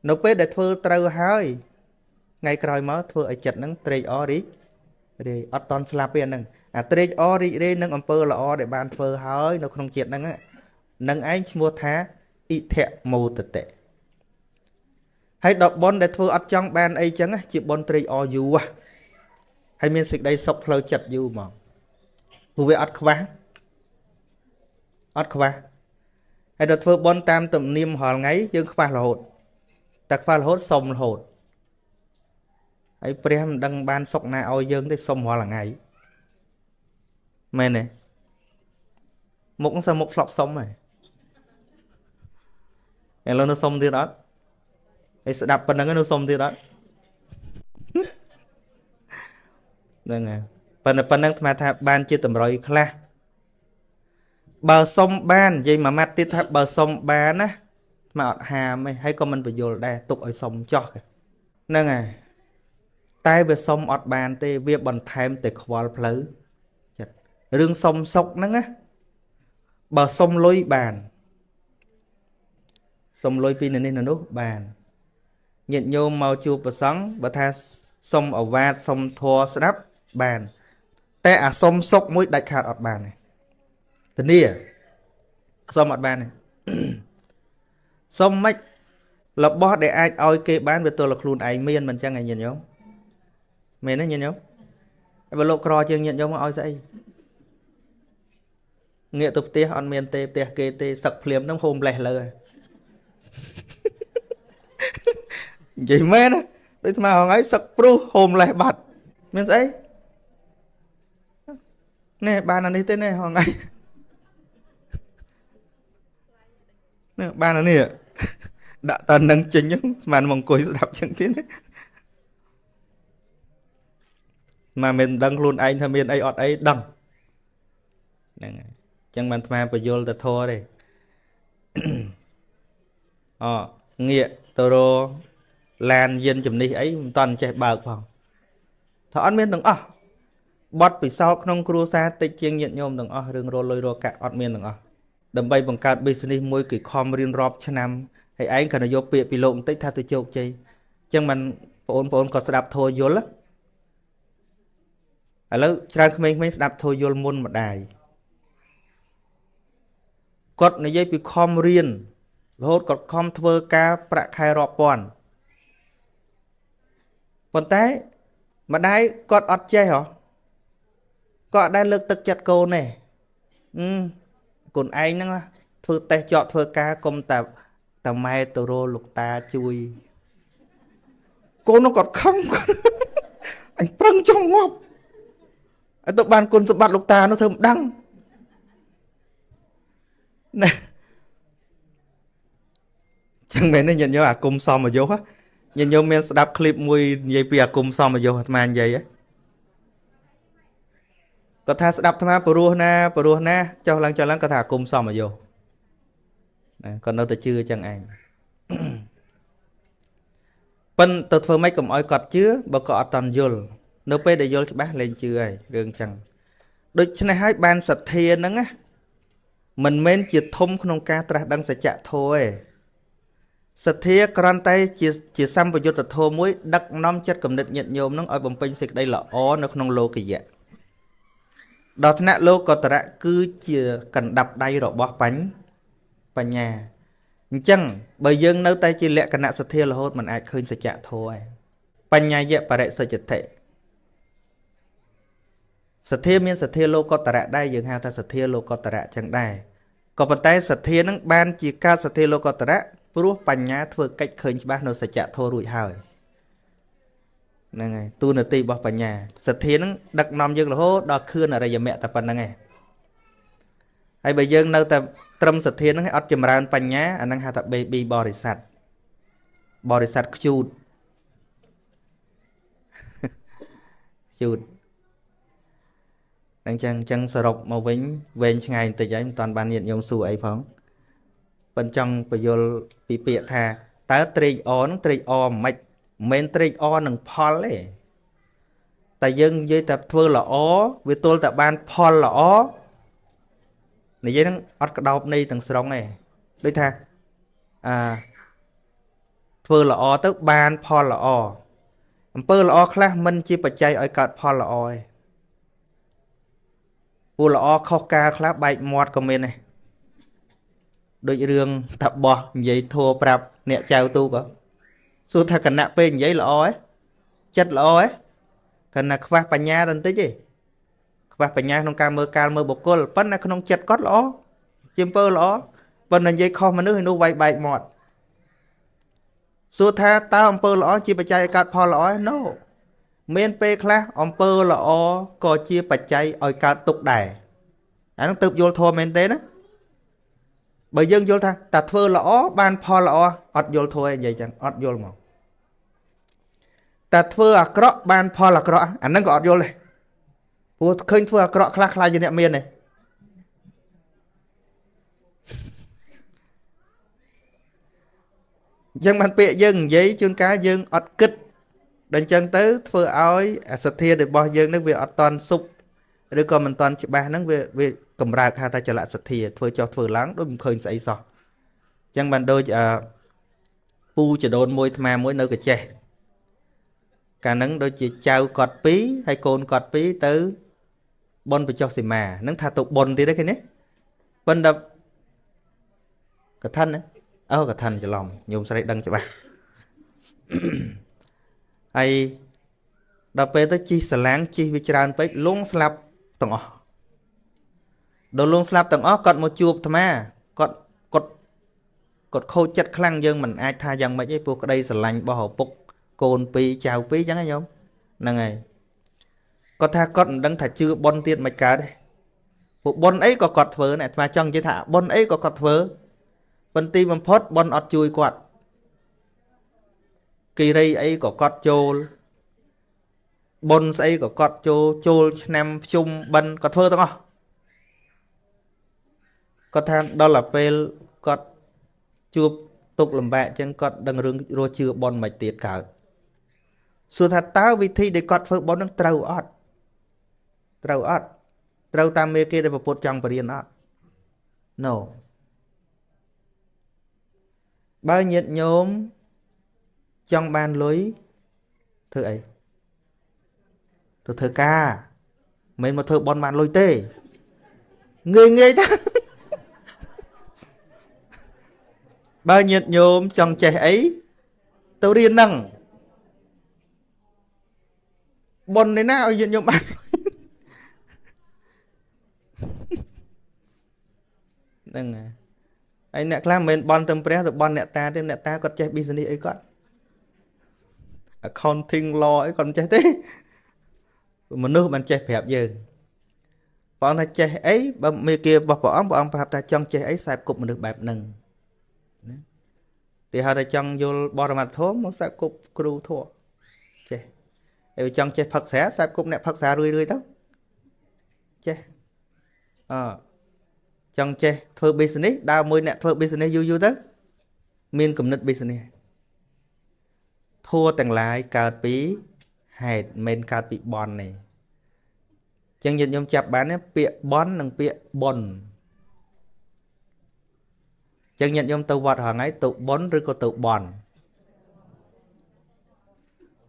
នៅពេលដែលធ្វើត្រូវហើយថ្ងៃក្រោយមកធ្វើឲ្យចិត្តហ្នឹងត្រេកអររីករាយអត់តន់ស្លាប់ទេអាហ្នឹងអាត្រេកអររីករាយនឹងអំពើល្អដែលបានធ្វើហើយនៅក្នុងជាតិហ្នឹងនឹងឯងឈ្មោះថាអិធមោទតិហើយដល់បុណ្យដែលធ្វើអត់ចង់បានអីចឹងជាបុណ្យត្រេកអរយូរហើយមានសេចក្តីសុខផ្លូវចិត្តយូរហ្មងព្រោះវាអត់ខ្វះអត់ខ្វះហើយដល់ធ្វើបុណ្យតាមទំនៀមរាល់ថ្ងៃយើងខ្វះរហូតតែខ្វះរហូតសុំរហូតហើយព្រះមិនដឹងបានសុខណាឲ្យយើងទេសុំរាល់ថ្ងៃមែនទេមុខសើមុខស្លប់សុំហើយឥឡូវនៅសុំទៀតអត់ហើយស្ដាប់ប៉ុណ្្នឹងនៅសុំទៀតអត់ហ្នឹងហើយប៉ុន្តែប៉ុណ្្នឹងអាត្មាថាបានជាតម្រុយខ្លះបើសុំបាននិយាយមួយម៉ាត់ទៀតថាបើសុំបានណាអាត្មាអត់ហាមទេហើយក៏មិនបញ្យល់ដែរទុកឲ្យសុំចោះហ្នឹងហើយតែវាសុំអត់បានទេវាបន្ថែមតែខ្វល់ផ្លូវចិត្តរឿងសុំសុខហ្នឹងណាបើសុំលុយបានសុំលុយពីនេះនៅនោះបានញាតិញោមមកជួបព្រះសង្ឃបើថាសុំអវាទសុំធម៌ស្ដាប់បានតែអាសុំសុខមួយដាច់ខាតអត់បានទេធានាសុំអត់បានទេសុំមិនរបស់ដែលអាចឲ្យគេបានវាទល់តែខ្លួនឯងមានមិនចឹងឯងញាតិញោមមែនទេញាតិញោមហើយបើលោកក្រជាងញាតិញោមមកឲ្យស្អីងាកទៅផ្ទះអត់មានទេផ្ទះគេទេសឹកភ្លាមហ្នឹងហូមលេះលើនិយាយមែនណាដូចស្មើហងៃសឹកព្រុសហូមលេះបាត់មានស្អីនេះបានអានេះទេនេះហងៃនេះបានអានេះដាក់តនឹងចេញស្មានមកអង្គុយស្ដាប់ចឹងទៀតមកមិនដឹងខ្លួនឯងថាមានអីអត់អីដឹងហ្នឹងហើយចឹងបានអាត្មាបញ្យល់ទៅធរទេអងាកទៅរឡានយានជំនិះអីមិនតន់ចេះបើកផងថាអត់មានទាំងអស់បត់ពិសោធន៍ក្នុងគ្រួសារតិចជាងញាតិញោមទាំងអស់រឿងរលុយរកាក់អត់មានទាំងអស់ដើម្បីបង្កើត business មួយគេខំរៀនរាប់ឆ្នាំហើយឯងគ្រាន់តែយកពាក្យពីលោកបន្តិចថាទៅជោគជ័យអញ្ចឹងបានបងប្អូនក៏ស្ដាប់ធម៌យល់ឥឡូវច្រើនក្មេងៗស្ដាប់ធម៌យល់មុនម្ដាយគាត់និយាយពីខំរៀនរហូតគាត់ខំធ្វើការប្រាក់ខែរាប់ពាន់ប៉ុន្តែម្ដាយគាត់អត់ចេះហ៎គាត់អត់ដែលលើកទឹកចិត្តកូនទេកូនឯងហ្នឹងធ្វើតេស្តជាប់ធ្វើការកុំតែម៉ែទៅរកលោកតាជួយកូននោះគាត់ខឹងគាត់អញប្រឹងចង់ងាប់ឲ្យទៅបានគុណសម្បត្តិលោកតានោះធ្វើមិនដឹងណាចឹងមែនទេញាតិញោមអាគមសមអាយុញាតិញោមមានស្ដាប់ឃ្លីបមួយនិយាយពីអាគមសមអាយុអាត្មានិយាយគាត់ថាស្ដាប់អាត្មាព្រោះណាព្រោះណាចុះឡើងចុះឡើងគាត់ថាអាគមសមអាយុណាគាត់នៅតែជឿចឹងឯង ប៉ិនទៅធ្វើម៉េចកុំឲ្យគាត់ជឿបើគាត់អត់តន់យល់ នៅពេលដែលយល់ច្បាស់លែងជឿហើយរឿងចឹងដូច្នេះហើយបានសទ្ធាហ្នឹងណាមិនមែនជាធំក្នុងការត្រាស់ដឹងសច្ចធម៌ទេសទ្ធាគ្រាន់តែជាសម្បយុទ្ធធម៌មួយដឹកនាំចិត្តគំនិតញាតិញោមនឹងឲ្យបំពេញសេចក្តីល្អនៅក្នុងលោកយៈដល់ថ្នាក់លោកតរៈគឺជាកណ្ដាប់ដៃរបស់បញ្ញាអញ្ចឹងបើយើងនៅតែជាលក្ខណៈសទ្ធារហូតមិនអាចឃើញសច្ចធម៌ទេបញ្ញាយៈបរិសុទ្ធិសទ្ធាមានសទ្ធាលោកតរៈដែរយើងហៅថាសទ្ធាលោកតរៈចឹងដែរក៏ប៉ុន្តែសទ្ធានឹងបានជាកើតសទ្ធាលោកតរៈព្រោះបញ្ញាធ្វើកិច្ចឃើញច្បាស់នៅសច្ចធម៌រួចហើយហ្នឹងហើយតួនាទីរបស់បញ្ញាសទ្ធានឹងដឹកនាំយើងរហូតដល់ខឿនអរិយមគ្គតែប៉ុណ្្នឹងឯងហើយបើយើងនៅតែត្រឹមសទ្ធានឹងអត់ចម្រើនបញ្ញាអានឹងហៅថា baby បរិស័ទបរិស័ទខ្ជូតខ្ជូតអញ្ចឹងសរុបមកវិញវែងឆ្ងាយបន្តិចហើយមិនតាន់បានញាតិញោមសួរអីផងប៉ុន្តែចង់បញ្យល់ពីពាក្យថាតើត្រេកអរនឹងត្រេកអរមិនមែនត្រេកអរនឹងផលទេតែយើងនិយាយតែធ្វើល្អវាទល់តែបានផលល្អនិយាយហ្នឹងអត់ក្តោបន័យទាំងស្រុងទេដូចថាអាធ្វើល្អទៅបានផលល្អអំពើល្អខ្លះមិនជាបច្ច័យឲ្យកើតផលល្អទេពួកល្អខុសកាលខ្លះបែកមាត់ក៏មានដែរដូចរឿងតាបោះនិយាយធัวប្រាប់អ្នកចៅទូកសួរថាគណៈពេលនិយាយល្អទេចិត្តល្អទេគណៈខ្វះបញ្ញាទៅបន្តិចទេខ្វះបញ្ញាក្នុងការមើលកាលមើលបុគ្គលប៉ុន្តែក្នុងចិត្តគាត់ល្អជាអំពើល្អប៉ុន្តែនិយាយខុសមនុស្សឯនោះវាយបែកមាត់សួរថាតើអំពើល្អជាបច្ច័យឲ្យកើតផលល្អទេ No មានពេលខ្លះអំពើល្អក៏ជាបច្ច័យឲ្យកើតទុក្ខដែរអានោះទើបយល់ធម៌មែនទេណាបើយើងយល់ថាតែធ្វើល្អបានផលល្អអត់យល់ធម៌ឯងនិយាយចឹងអត់យល់មកតែធ្វើអាក្រក់បានផលអាក្រក់អាហ្នឹងក៏អត់យល់ដែរព្រោះឃើញធ្វើអាក្រក់ខ្លះខ្លាចជាអ្នកមានទេអញ្ចឹងបានពាក្យយើងនិយាយជួនកាលយើងអត់គិតដល់អញ្ចឹងទៅធ្វើឲ្យអាសទ្ធារបស់យើងនឹងវាអត់តន់សុបឬក៏មិនតន់ច្បាស់ហ្នឹងវាកម្រើកហៅថាចលសទ្ធាធ្វើចុះធ្វើឡើងដូចមិនឃើញស្អីសោះអញ្ចឹងបានដូចពូចដូនមួយអាត្មាមួយនៅកចេះកាលហ្នឹងដូចជាចៅគាត់ពីរហើយកូនគាត់ពីរទៅបុណ្យបញ្ចុះសីមាហ្នឹងថាទៅបុណ្យទៀតទេឃើញទេប៉ុន្តែកឋិនណាអូកឋិនច្រឡំញោមស្រីដឹងច្បាស់ហើយដល់ពេលទៅជិះសាឡាងជិះវាច្រើនពេកលងស្លាប់ទាំងអស់ដល់លងស្លាប់ទាំងអស់គាត់មកជួបអាត្មាគាត់គាត់គាត់ខូចចិត្តខ្លាំងយើងមិនអាចថាយ៉ាងម៉េចទេព្រោះក្តីស្រឡាញ់របស់ឪពុកកូនពីរចៅពីរចឹងហ៎ញោមហ្នឹងហើយគាត់ថាគាត់មិនដឹងថាជឿបុណ្យទៀតមិនកើតទេពួកបុណ្យអីក៏គាត់ធ្វើណាអាត្មាចង់និយាយថាបុណ្យអីក៏គាត់ធ្វើប៉ុន្តែបំផុតបុណ្យអត់ជួយគាត់គិរីអីក៏គាត់ចូលបុណ្យស្អីក៏គាត់ចូលឆ្នាំភ្ជុំបិណ្ឌគាត់ធ្វើទាំងអស់គាត់ថាដល់ទៅពេលគាត់ជួបទុក្ខលំបាកចឹងគាត់ដឹងរឿងរស់ជឿបុណ្យមិនទៀតកើតសួរថាតើវិធីដែលគាត់ធ្វើបុណ្យនឹងត្រូវអត់ត្រូវអត់ត្រូវតាមមេគេដែលពុទ្ធចង់បរៀនអត់ No បើញាតិញោមចង់បានលុយធ្វើអីទៅធ្វើការមិនមកធ្វើបុណ្យបានលុយទេងាយងាយតាបើញាតិញោមចង់ចេះអីទៅរៀនហ្នឹងបុណ្យនេះណាឲ្យញាតិញោមបានហ្នឹងហើយអ្នកខ្លះមិនមែនបន់ទៅព្រះទៅបន់អ្នកតាទេអ្នកតាគាត់ចេះ business អីគាត់ accounting law អីគាត់មិនចេះទេមនុស្សមិនចេះប្រាប់យើងព្រះអង្គថាចេះអីបើមេគារបស់ព្រះអង្គព្រះអង្គប្រាប់ថាចង់ចេះអីខ្សែគប់មនុស្សបែបហ្នឹងណាទីហៅថាចង់យល់បរមត្ថធម៌មកខ្សែគប់គ្រូធម៌ចេះហើយចង់ចេះផឹកស្រាខ្សែគប់អ្នកផឹកស្រារឿយរឿយទៅចេះអចង់ចេះធ្វើ business ដើរមួយអ្នកធ្វើ business យូរយូរទៅមានគំនិត business ធัวទាំងឡាយកើតពី ហេតុមិនកើតពីបន់ទេចឹងញាតិញោមចាប់បានពាក្យបន់និងពាក្យបុណ្យចឹងញាតិញោមទៅវត្តរាល់ថ្ងៃទៅបុណ្យឬក៏ទៅបន់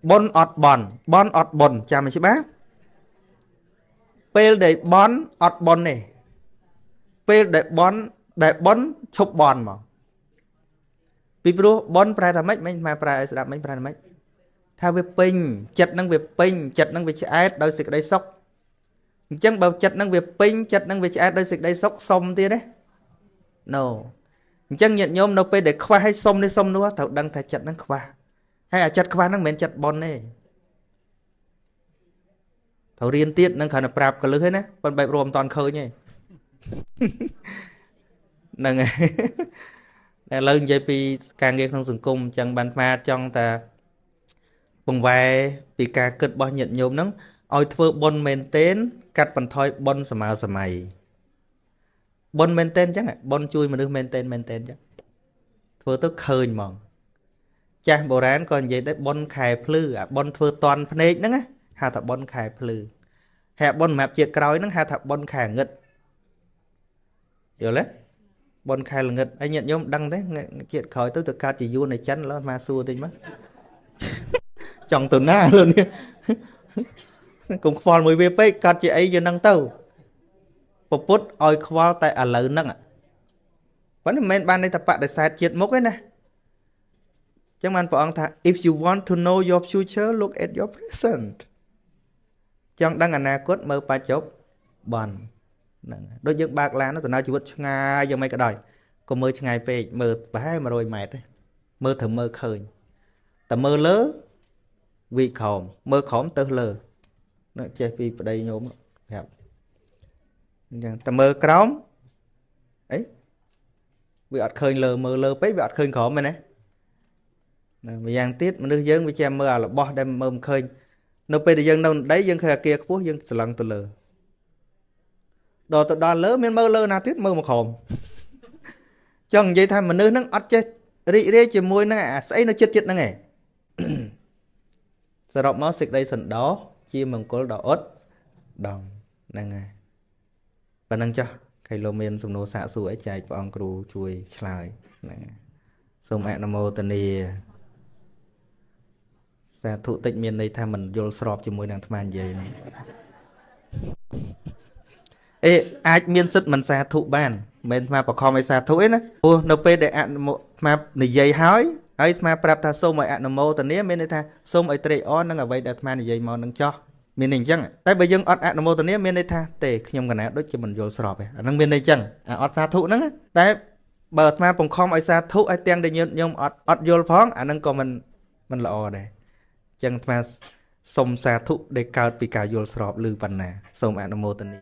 បុណ្យអត់បន់បន់អត់បុណ្យចាំឲ្យច្បាស់ពេលដែលបន់អត់បុណ្យទេពេលដែលបន់ដែលបុណ្យឈប់បន់មកពីព្រោះបុណ្យប្រែថាម៉េចមិញមកប្រែឲ្យស្ដាប់មិញប្រែថាម៉េចថាវាពេញចិត្តនឹងវាពេញចិត្តនឹងវាឆ្អែតដោយសេចក្តីសុខអញ្ចឹងបើចិត្តនឹងវាពេញចិត្តនឹងវាឆ្អែតដោយសេចក្តីសុខសុំទៀតទេ No អញ្ចឹងញាតិញោមនៅពេលដែលខ្វះឲ្យសុំនេះសុំនោះត្រូវដឹងថាចិត្តនឹងខ្វះហើយអាចិត្តខ្វះហ្នឹងមិនមែនចិត្តបុណ្យទេត្រូវរៀនទៀតនឹងគ្រាន់តែប្រាប់កលឹះទេណាប៉ុន្តែបែបរួមមិនតាន់ឃើញទេហ្នឹងហើយតែឥឡូវនិយាយពីការងារក្នុងសង្គមអញ្ចឹងបានអាចង់តែបង្វែរពីការគិតរបស់ញាតិញោមហ្នឹងឲ្យធ្វើបុណ្យមែនទែនកាត់បន្ថយបុណ្យសម័យសម័យបុណ្យមែនទែនអញ្ចឹងបុណ្យជួយមនុស្សមែនទែនមែនទែនអញ្ចឹងធ្វើទៅឃើញហ្មងចាស់បុរាណក៏និយាយដែរបុណ្យខែភ្លឺអាបុណ្យធ្វើតន់ភ្នែកហ្នឹងណាហៅថាបុណ្យខែភ្លឺហើយបុណ្យសម្រាប់ជាតិក្រោយហ្នឹងហៅថាបុណ្យខែងឹតយល់ទេបុណ្យខែល្ងឹតហើយញាតិញោមដឹងទេជាតិក្រោយទៅទៅកើតជាយួននៅចិនឡើយមកសួរតិចមកចង់ទៅណាលោកនេះកុំខ្វល់មួយវាពេកកើតជាអីយើងនឹងទៅពពុទ្ធឲ្យខ្វល់តែឥឡូវហ្នឹងប៉ុន្តែមិនមែនបានន័យថាបដិសេធជាតិមុខទេណាចឹងបានព្រះអង្គថា if you want to know your future look at your present ចង់ដឹងអនាគតមើលបច្ចុប្បន្នហ្នឹងដូចយើងបើកឡានទៅដំណើរជីវិតឆ្ងាយយ៉ាងម៉េចក៏ដោយកុំមើលឆ្ងាយពេកមើលប្រហែល100ម៉ែត្រទេមើលត្រូវមើលឃើញតែមើលលើវិក្រោមមើលក្រោមទៅលើនោះចេះពីប្តីញោមប្រាប់អញ្ចឹងតែមើលក្រោមអីវាអត់ឃើញលើមើលលើពេកវាអត់ឃើញក្រោមមែនទេណាម្យ៉ាងទៀតមនុស្សយើងវាជាមើលអារបស់ដែលមើលមិនឃើញនៅពេលដែលយើងនៅដីយើងឃើញអាគារខ្ពស់យើងស្រឡឹងទៅលើដល់ទៅដល់លើមានមើលលើណាទៀតមើលមកក្រោមចង់និយាយថាមនុស្សហ្នឹងអត់ចេះរីករាយជាមួយនឹងអាស្អីនៅចិត្តចិត្តហ្នឹងឯងសរុបមកសេចក្តីសន្តោសជាមង្គលដ៏ឧត្តមហ្នឹងហើយប៉ណ្ណឹងចុះខៃលោកមានសំណួរសាកសួរអីចែកព្រះអង្គគ្រូជួយឆ្លើយហ្នឹងហើយសូមអនុមោទនាសាធុតិចមានន័យថាមិនយល់ស្របជាមួយនឹងអាត្មានិយាយហ្នឹងអេអាចមានសិទ្ធិមិនសាធុបានមិនមែនអាត្មាបខំឲ្យសាធុទេណាព្រោះនៅពេលដែលអនុមោអាត្មានិយាយហើយហើយអាត្មាប្រាប់ថាសូមឲ្យអនុមោទនាមានន័យថាសូមឲ្យត្រេកអរនឹងអ្វីដែលអាត្មានិយាយមកនឹងចោះមានន័យអញ្ចឹងតែបើយើងអត់អនុមោទនាមានន័យថាទេខ្ញុំកណាដូចជាមិនយល់ស្របទេអានឹងមានន័យអញ្ចឹងអាអត់សាធុហ្នឹងតែបើអាត្មាបង្ខំឲ្យសាធុឲ្យទាំងដែលញោមអត់យល់ផងអានឹងក៏មិនល្អដែរអញ្ចឹងអាត្មាសុំសាធុដែលកើតពីការយល់ស្របឬបណ្ណាសូមអនុមោទនា